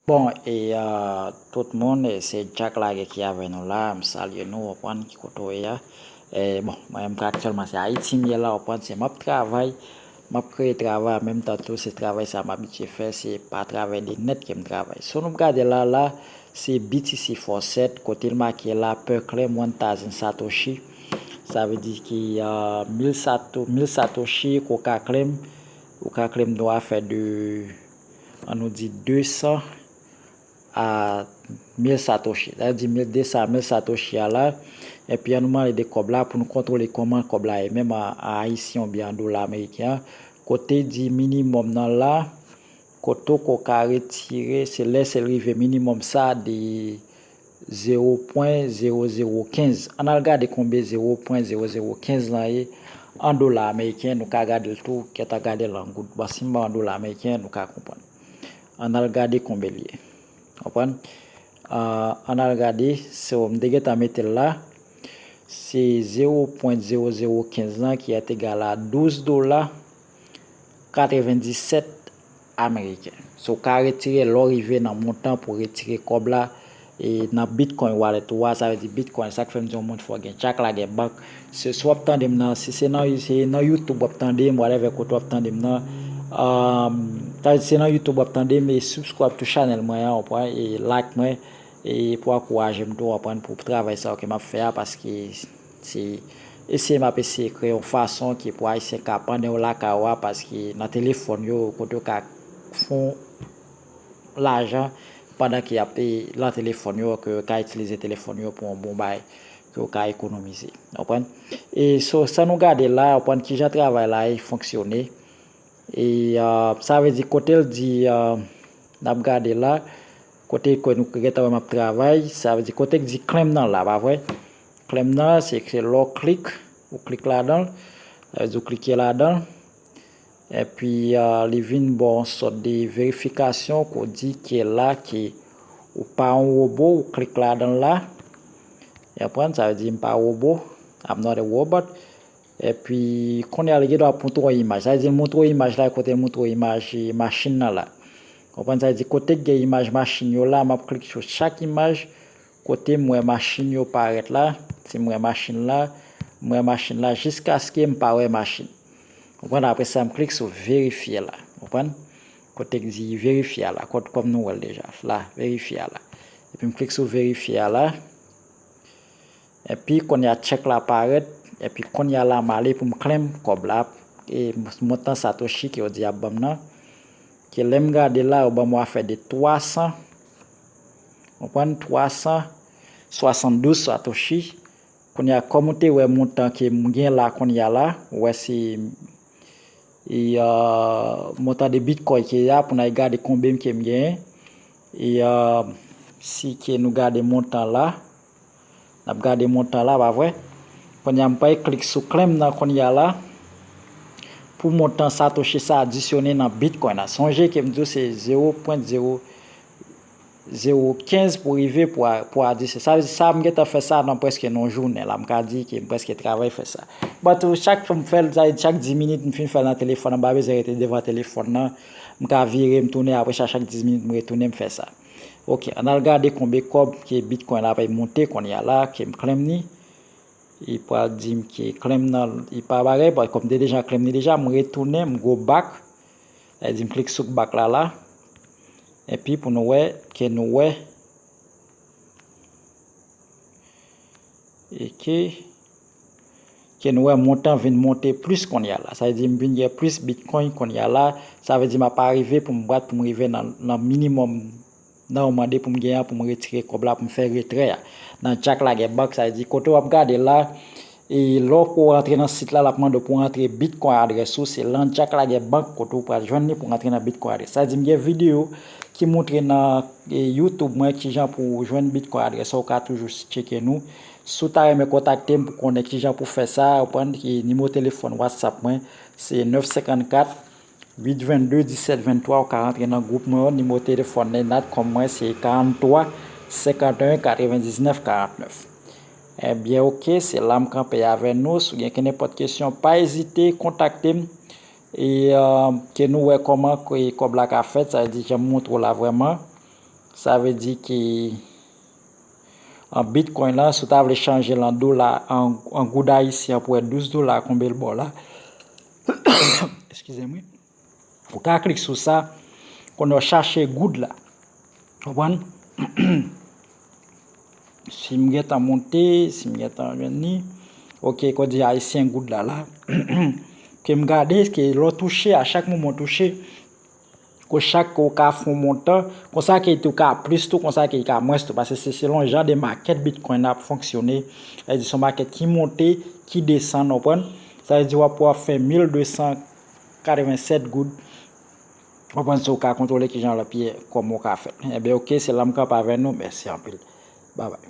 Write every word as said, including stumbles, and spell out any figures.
Bon, e, euh, tout moun, e, se Jack Laguerre ki avè nou la. M salye nou, w konprann, ki kote w ye a. E, bon, mwen menm aktyèlman se Ayiti m ye la, w konprann, se m ap travay, m ap kreye travay, an menm tan tou, se travay sa m abitye fè, se pa travè de nèt ke m travay. So, nou gade la, la, se B T C Forex, kote l make la, per claim one thousand Satoshi. Sa vle di ki, euh, mil sato-, mil Satoshi, ke w ka claim, ou ka claim dwa fè de, ann nou di de san a mil Satoshi. Sa vle di mil de san a mil Satoshi a la. Epi ann nou mande de kòb la pou nou kontwole kòman kòb la ye, menm an, an ayisyen oubyen an dola ameriken an. Kote di minimòm nan la, kote w ka retire, se lè se l rive minimòm sa de zewo pwen zewo zewo kenz. Ann al gade konbyen zewo pwen zewo zewo kenz lan ye an dola ameriken, nou ka gade l tou, kèt a gade l an goud. Bon, si m ba w an dola ameriken, nou ka konprann. Ann al gade konbyen l ye. Konprann? Ah, ann al gade, so, m te gentan mete l la. Se zewo pwen zewo zewo kenz lan ki est égal à douz dola katrevendisèt ameriken. So, w ka retire lè w rive nan montan pou retire kòb la, e nan Bitcoin wallet ou a, sa vle di Bitcoin, sa k fè m di yon moun fò gen Jack Laguerre Bank. Se swa w ap tande m nan, si se nan, se nan YouTube w ap tande m, whatever kote w ap tande m nan, um, sa vle di se nan YouTube w ap tande m, e subscribe to channel mwen an, w konprann, e like mwen, e pou ankouraje m tou, w konprann, pou travay sa yo ke m ap fè a, paske se eseye m ap eseye kreye yon fason ke pou Ayisyen ka pandan yo lakay yo a, paske nan telefòn yo, kote yo ka fè lajan pandan ke y ap, e, nan telefòn yo, ke yo ka itilize telefòn yo pou yon bon bagay, ke yo ka ekonomize. W konprann? E so, sa nou gade la, w konprann kijan travay la e fonksyone. E, ah, sa vle di kote l di, ah, n ap gade la, kote ke nou gentan wè m ap travay, sa vle di kote k di claim nan la, pa vre? Claim nan, se, se lè w klik, ou klik ladan l, sa vle di w klike ladan l. Epi, ah, li vin ba w yon sòt de verifikasyon ke w di ke la, ke ou pa yon wobo, ou klik ladan l la. W konprann? Sa vle di m pa wobo, I'm not a robot. Epi, kounye a, li gen dwa ap montre w imaj. Sa vle di, l montre w imaj la, kote l montre w imaj, e, machin nan la. Konprann? Sa vle di, kote k gen imaj machin yo la, m ap klik sou chak imaj, kote m wè machin yo parèt la. Si m wè machin la, m wè machin la, jiskaske m pa wè machin. Konprann? Apre sa, m klik sou verifye la. Konprann? Kote k di verifye a la, kot, kòm nou wè l deja. La, verifye a la. Epi m klik sou verifye a la. Epi kounye a tchèk la parèt, epi kounye a la m ale pou m claim kòb la, e montan Satoshi ke yo di y ap ban m nan, ke lè m gade la, yo ban m yon afè de twa san, w konprann, twa san swasanndouz Satoshi. Kounye a, kòm ou te wè montan ke m gen la kounye a la, ou wè se e, euh, montan de Bitcoin ke a, pou n al gade konbyen ke m genyen. E, euh, si ke nou gade montan la, n ap gade montan la, pa vre? Kounye a, m pral klik sou claim nan kounye a la, pou montan Satoshi sa adisyone nan Bitcoin la. Sonje ke m di w se zewo pwen zewo zewo kenz pou rive pou a, pou a di se. Sa vle di sa, m gentan fè sa nan prèske nan yon jounen la. M ka di ke m prèske travay fè sa. But, euh, chak fwa m fè l, sa vle di chak dis minit, m fin fè l nan telefòn nan, m pa bezwen rete devan telefòn nan. M ka vire, m tounen, apre sa, chak dis minit, m retounen, m fè sa. Ok, ann al gade konbyen kòb ke Bitcoin la ap monte kounye a la, ke m claim ni. Li pral di m ke claim nan, li pa bagay, paske kòm m te deja claim ni deja, m retounen, m go back. Sa vle di m klik sou back la, la. Epi pou nou wè, ke nou wè, e ke, ke nou wè montan vin monte plis kounye a la. Sa vle di m vin gen plis Bitcoin kounye a la. Sa vle di m ap arive pou m bat, pou m rive nan, nan minimòm nan yo mande pou m gen an, pou m retire kòb la, pou m fè retrè a. Nan Jack Laguerre Bank, sa vle di kote w ap gade la, e lè w rantre nan sit la, l ap mande w pou w rantre Bitcoin adrès ou, se lan Jack Laguerre Bank kote w pral jwenn li pou w rantre nan Bitcoin adrès. Sa vle di m gen videyo ki montre nan, e, YouTube mwen kijan pou w jwenn Bitcoin adrès ou, ou ka toujou tcheke nou. Si w ta renmen kontakte m pou konnen kijan pou fè sa, ou pran, e, nimewo telefòn WhatsApp mwen, se nèf senkannkat, uit vennde, disèt venntwa, ou ka rantre nan gwoup mwen yo. Nimewo telefòn nan, natcom mwen, se karanntwa, senkanteyen, katrevendiznèf, karantnèf. Ebyen, oke, se la m kanpe avè nou. Si w gen kenenpòt kesyon, pa ezite, kontakte m. E, euh, ke nou wè kòman ke kòb la ka fèt, sa vle di, jan m montre w la vrèman. Sa vle di ke an Bitcoin la, si w ta vle chanje l an dola, an, an goud ayisyen, pou wè douz dola konbe l ba w la. Eskize m, wi. Ou ka klik sou sa, kounye a w chache goud la. Konprann? Si m gentan monte, si m gentan jwenn li. Ok, kounye a ayisyen goud la la. Ke m gade, ke lè w touche, a chak moman w touche, ke chak ke w ka fè yon montan, konsa ke tou ka plis tou, konsa ke ka mwens tou, paske se selon jan de makèt Bitcoin ap fonksyone. Sa vle di se yon makèt ki monte, ki desann, w konprann? Sa vle di w ap, w ap fè mil de san katrevennsèt goud. W konprann, si w ka kontwole kijan l ap ye, kòman w ka fè. Enben, ok, se la m kanpe avè nou. Mèsi anpil. Babay.